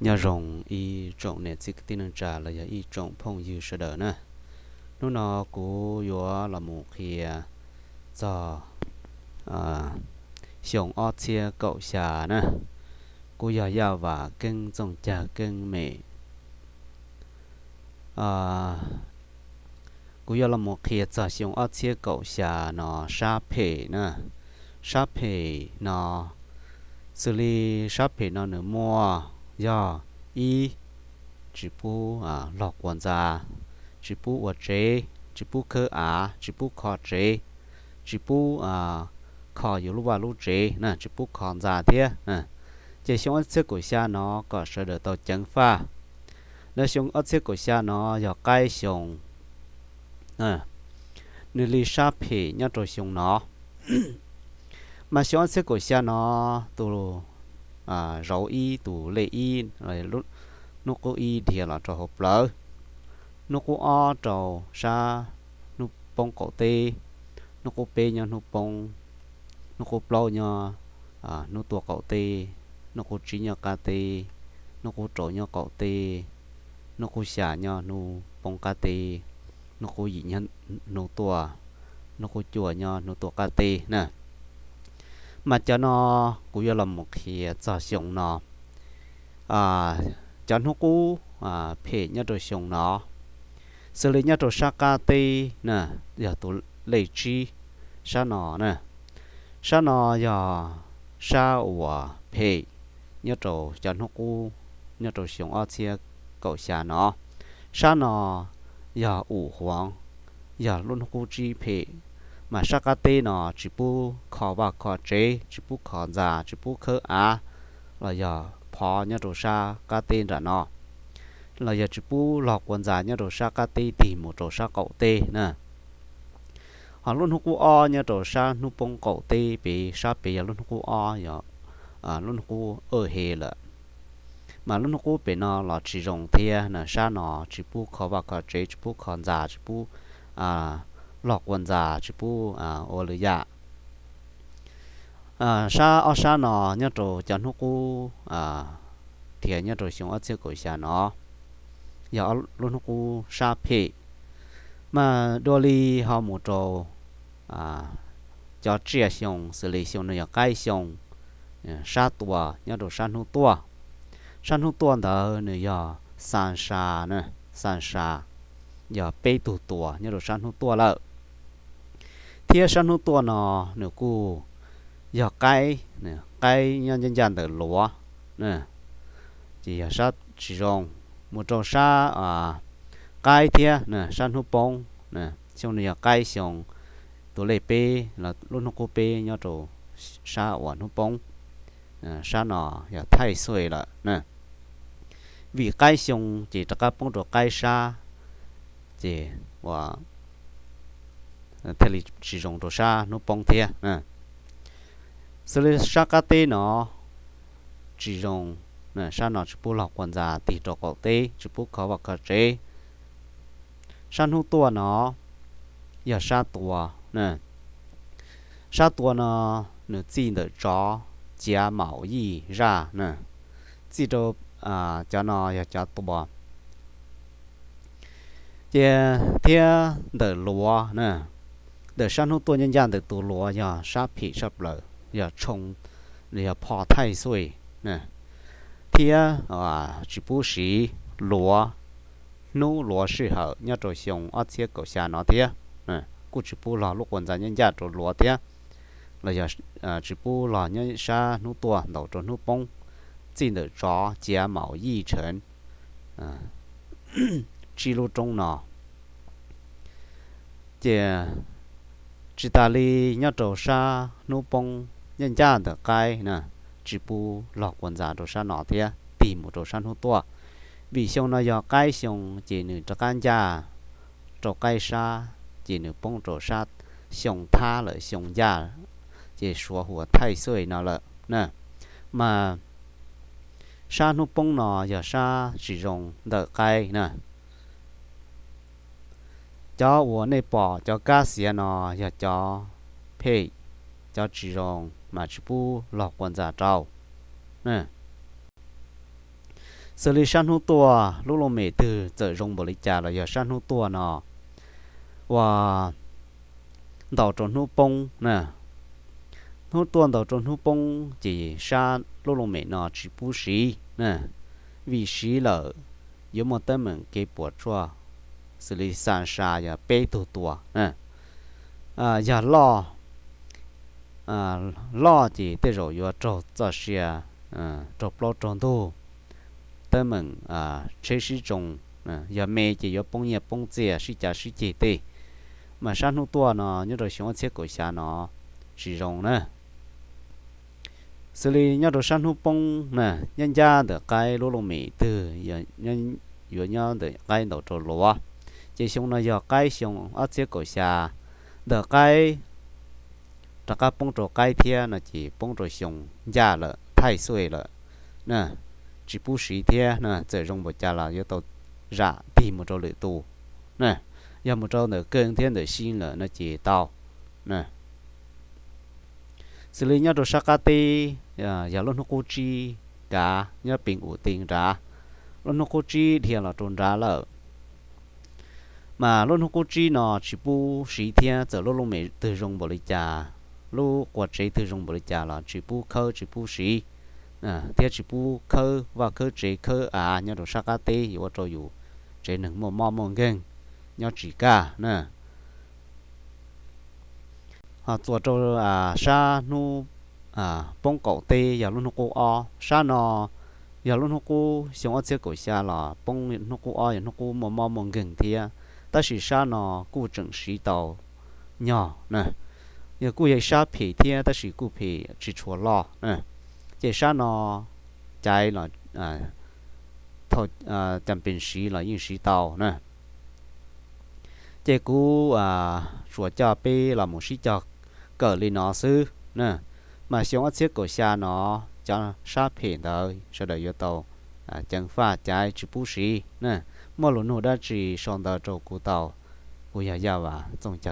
Nyob zoo ib tsoom niam txiv kwv tij neej tsa los yog ib tsoom phooj ywg sawv daws na. Hnub no kuv yuav los mus qhia txog xyoo ob txhiab kaum xya na. Kuv yog Yaj Vam Keeb Txooj Cag Keeb Mem. Kuv yuav los mus qhia txog xyoo ob txhiab kaum xya no sab phem na. Sab phem no, xws li sab phem no nws muaj yog ib, tsis pub log quas ntxa, tsis pub ua tsev, tsis pub khawb av, tsis pub kho tsev, tsis pub kho yus lub vaj lub tsev na, tsis pub kho ntxa thiab. Ces xyoo ob txhiab kaum xya no kom sawv daws tau ceev faj. Lawv xyoo ob txhiab kaum xya no yog qaib xyoo, nws li sab phem nyob rau xyoo no. Mas xyoo ob txhiab kaum xya no tus zauv ib, tus lej ib, hnub qub ib dhia los rau hauv plawv, hnub qub ob rau sab hnub poob qaum teb, hnub qub peb nyob hnub poob, hnub qub plaub nyob hnub tuaj qaum teb, hnub qub tsib nyob qab teb, hnub qub rau nyob qaum teb, hnub qub xya nyob hnub poob qab teb, hnub qub yim nyob hnub tuaj, hnub qub cuaj nyob hnub tuaj qab teb na. Mas cov no kuv yuav los mus qhia txog xyoo no, cov hnub qub phem nyob rau xyoo no. Xws li nyob rau sab qab teb na, yog tus lej tsib, sab no na. Sab no yog sab uas phem nyob rau cov hnub qub nyob rau xyoo ob txhiab kaum xya no. Sab no yog um huav, yog lub hnub qub tsib phem. Mas sab qab teb no tsis pub kho vaj kho tsev, tsis pub kho ntxa, tsis pub khawb av, los yog phov nyob rau sab qab teb nram no, los yog tsis pub log quas ntxa nyob rau sab qab teb tig mus rau sab qaum teb na. Ho lub hnub qub ob nyob rau sab hnub poob qaum teb pem, sab pem yog lub hnub qub ob, yog lub hnub qub ob he lawm. Mas lub hnub qub pem no los tsis zoo thiab na, sab no tsis pub kho vaj kho tsev, tsis pub kho ntxa, tsis pub log quas ntxa, tsis pub ua lwm yam. Sab ob sab no nyob rau cov hnub qub dhia nyob rau xyoo ob txhiab kaum xya no yog lub hnub qub sab phem. Mas dua li ho mus rau cov tsiaj xyoo, xws li xyoo no yog qaib xyoo, sab tua nyob rau sab hnub tuaj. Sab hnub tuaj ntawd nws yog xa sa na, xa sa, yog peb tug tua nyob rau sab hnub tuaj lawm. Thiab sab hnub tuaj no nws kuj yog qaib, qaib nyob ncaj ncaj ntawm luav, ces yog sab tsis zoo. Mus rau sab qaib thiab sab hnub poob, xyoo no yog qaib xyoo, tus lej peb los lub hnub qub peb nyob rau sab uas hnub poob, sab no yog thaij xuj lawm na. Vim qaib xyoo ces rov qab poob rau qaib sab, ces ua thiaj li tsis zoo rau sab hnub poob thiab. Xws li sab qab teb no tsis zoo, sab no tsis pub log quas ntxa tig rau qaum teb, tsis pub kho vaj kho tsev. Sab hnub tuaj no yog sab tua. Sab tua no nws txij ntawm tsov, ciav, maum, yij, zaj na, txij rau cov no yog cov tua. Ces thiab ntawm luav na, ntawm sab hnub tuaj ncaj ncaj ntawm tus luav yog sab phem sab plaws, yog tshoo, yog pho thaij xuj, thiab tsis pub siv luav, hnub luav sij hawm nyob rau xyoo ob txhiab kaum xya no thiab. Kuj tsis pub log lub quas ntxa ncaj ncaj rau luav thiab, los yog tsis pub log nyob sab hnub tuaj ntaus rau hnub poob, txij ntawm tsov, ciav, maum, yij, tshee, tsib lub roob no. Ces tsis tas li nyob rau sab hnub poob ncaj ncaj ntawm qaib na, tsis pub log quas ntxa rau sab no thiab tig mus rau sab hnub tuaj. Vim xyoo no yog qaib xyoo ces nws rov qab ncaj rau qaib sab, ces nws poob rau sab xyoo thab lawm, xyoo ncaj, ces suav hu ua thaij xuj no lawm na. Mas sab hnub poob no yog sab tsis zoo ntawm qaib na. Cov uas nej pom cov kab xiav no yog cov phem, cov tsis zoo, mas tsis pub log quas ntxa rau. Xws Xws li sab hnub tuaj lub looj mem twg txawm zoo npaum li cas los yog sab hnub tuaj no uas ntaus rau hnub poob na. Hnub tuaj ntaus rau hnub poob ces sab lub looj mem no tsis pub siv na, vim siv lawm yuav muaj teeb meem kev puas tsuaj xws li xa sa yog peb tug tua na. Yog loj, loj ces tej zaum yuav raug txoj sia, raug plaub raug ntug, teeb meem tsheb sib tsoo, yog me ces yuav poob nyiaj poob txiaj sib cav sib ceg tej. Mas sab hnub tuaj no nyob rau xyoo ob txhiab kaum xya no tsis zoo na. Xws li nyob rau sab hnub poob na, nyob ncaj ntawm qaib lub looj mem twg yuav nyob ntawm qaib ntaus rau luav, ces xyoo no yog qaib xyoo ob txhiab kaum xya, ntawm qaib rov qab poob rau qaib thiab no ces poob rau xyoo ncaj lawm thaij xuj lawm na, tsis pub siv thiab na, txawm zoo npaum cas los yuav tau zam tig mus rau lwm tus na. Yog mus rau ntawm keej thiab ntawm xib lawm no ces tau na. Xws li nyob rau sab qab teb, yog lub hnub qub tsib kav nyob pem ub ti nrad, lub hnub qub tsib dhia los rau nrad lawm. Mas lub hnub qub tsib no tsis pub siv thiab, txawm lub looj mem twg zoo npaum li cas, lub quas tsev twg zoo npaum li cas los tsis pub khawb tsis pub siv, thiab tsis pub khawb vaj khawb tsev khawb av nyob rau sab qab teb yuav ua rau yus tsev neeg muaj mob muaj nkeeg nyob tsis kaj na. Ho txuas rau sab hnub poob kaum teb yog lub hnub qub ob, sab no yog lub hnub qub xyoo ob txhiab kaum xya los poob hnub qub ob yog hnub qub muaj mob muaj nkeeg thiab, tab sis sab no kuj tseem siv tau nyog na. Yog kuj yog sab phem thiab tab sis kuj phem tsis tshua loj na, ces sab no caiv los thaum cas pes siv los yeej siv tau na. Ces kuv tsuas coj peb los mus sib cog kawm li no xwb na. Mas xyoo ob txhiab kaum xya no cov sab phem ntawd sawv daws yuav tau ceev faj caiv tsis pub siv na. Muaj lus nug dab tsi sau ntawv rau kuv tau, kuv yog Yaj Vas Txooj Cag.